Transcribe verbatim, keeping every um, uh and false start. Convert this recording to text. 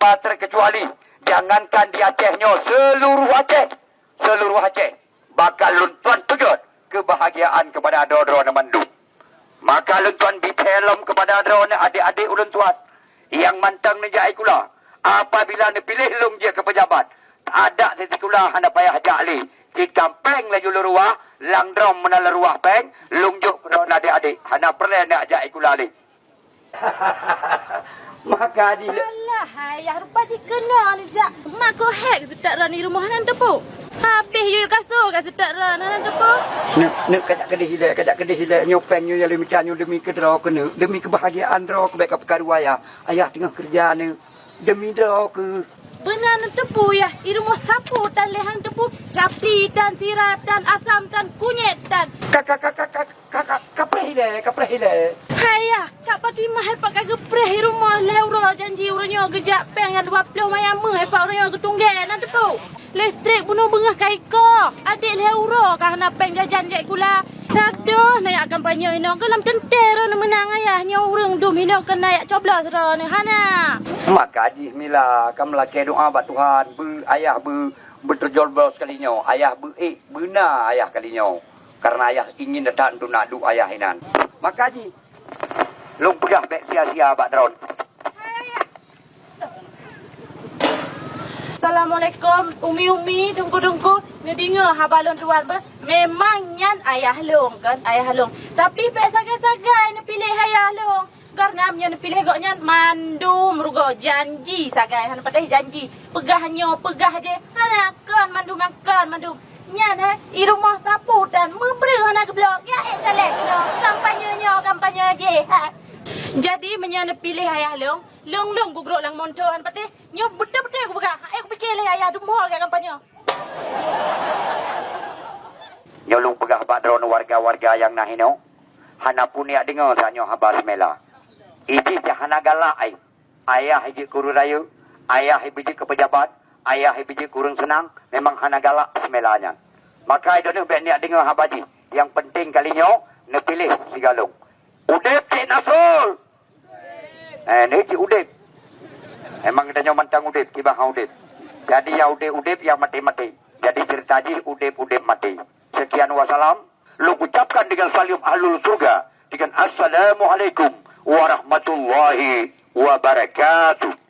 tanpa terkecuali, jangankan di Aceh nyoe, seluruh Aceh, seluruh Aceh, bakal lôn tuan peugét keubahgiaan keupada droe-droe na mandum. Maka lôn tuan bi thèe lom keupada droeneuh adék-adék ulôn tuan nyang mantong neujak sikula. Apabila neupiléh lôn jeuet keu peujabat, adak sikula hana payah jak lé. Cit kampéng laju lôn ruwah, lam drom meunan lôn ruwah péng, lôn jok keu droeneuh adék-adék. Hana peureulèe neujak sikula lé. Maka jih le- Alah, ayah rupa jih keunoe neujak. Mak kok hék geuseutôt droeneuh di rumoh hana neuteupeue. Habéh yue kasô geuseutôt droeneuh hana neuteupeue. Neuk, neuk kajak keudeh ilèe, kajak keudeh ilèe. Nyoe péng nyoe nyang lôn mita nyoe demi keu droe keuneuk, demi keubahgiaan droe keuh bèk kapeukaru ayah. Ayah teungoh keureuja neuk. Demi droe keuh. Beuna neuteupeue yah, di rumoh sapeue tan lé hana neuteupeue. Capli tan, sira tan, asam tan, kunyét tan. Ka, ka, ka, ka, ka. Ka, ka, ka preh ilèe, ka preh ilèe. Hai yah, Kak Fatimah hai pat ka geupreh i rumoh lhèe uroe janji uroe nyoe geujak péng nyang dua ploh manyam meuh hai pat uroe nyoe geutunggèe na teupeu. Listrik bunoe beungoh ka iko, adék lhèe uroe ka hana péng jajan jak sikula. Adoh, na jak kampanye inoe keuh lam teuntèe droeneuh meunang ayah nyoe ureueng dum inoe keuh na jak coblos droeneuh hana. Maka jih Mila ka meulakèe doa bak Tuhan, beu ayah beu, beu teujoblos kali nyoe, ayah beu ék, beuna ayah kali nyoe. Kareuna ayah ingin that untuk na duek ayah inan. Maka jih, lôn peugah bèk sia-sia bak droeneuh. Assalamualaikum, umi-umi, teungku-teungku. Neudeungoe haba lôn tuan beuh? Memang nyan ayah lôn, kan? Ayah lôn. Tapi bèk sagai-sagai neupiléh ayah lôn. Kareuna meunyoe neupiléh gobnyan mandum rugoe janji sagai, hana patéh janji. Peugah nyoe, peugah jéh, hana kon mandum, kon mandum. Nyan, hai, i rumoh sapeue tan, meubreuh hana geublok, jak ék caleg nyoe, kampanye nyoe, kampanye jéh, hai. Jadi, meunyoe neupiléh ayah lôn, lôn-lôn geugrok lam monto hana patéh, nyoe beutôi-beutôi kupeugah, hai, kupiké lé ayah dum ho jak kampanye. Nyoe lôn peugah bak droeneuh warga-warga nyang na hinoe, hana pun jak deungoe tanyoe haba seumela. Idéh jak hana galak ai. Ayah jeuet keu ureueng rayeuk, ayah jeuet keu peujabat, ayah jeuet keu ureueng seunang, memang hana galak seumela nyan. Maka droeneuh bèk neujak deungoe haba jih. Nyang peunteng kali nyoe neupiléh sigohlom. Udeb Cik Nasrul! Eh, neuh cit udeb. Memang geutanyoe mantong udeb, kiban han udeb. Jadi nyang udeb-udeb, nyang maté-maté. Jadi ceurita jih udeb-udeb maté. Sekian wassalam. Lôn ucapkan dengan salam ahlul surga dengan assalamualaikum warahmatullahi wabarakatuh.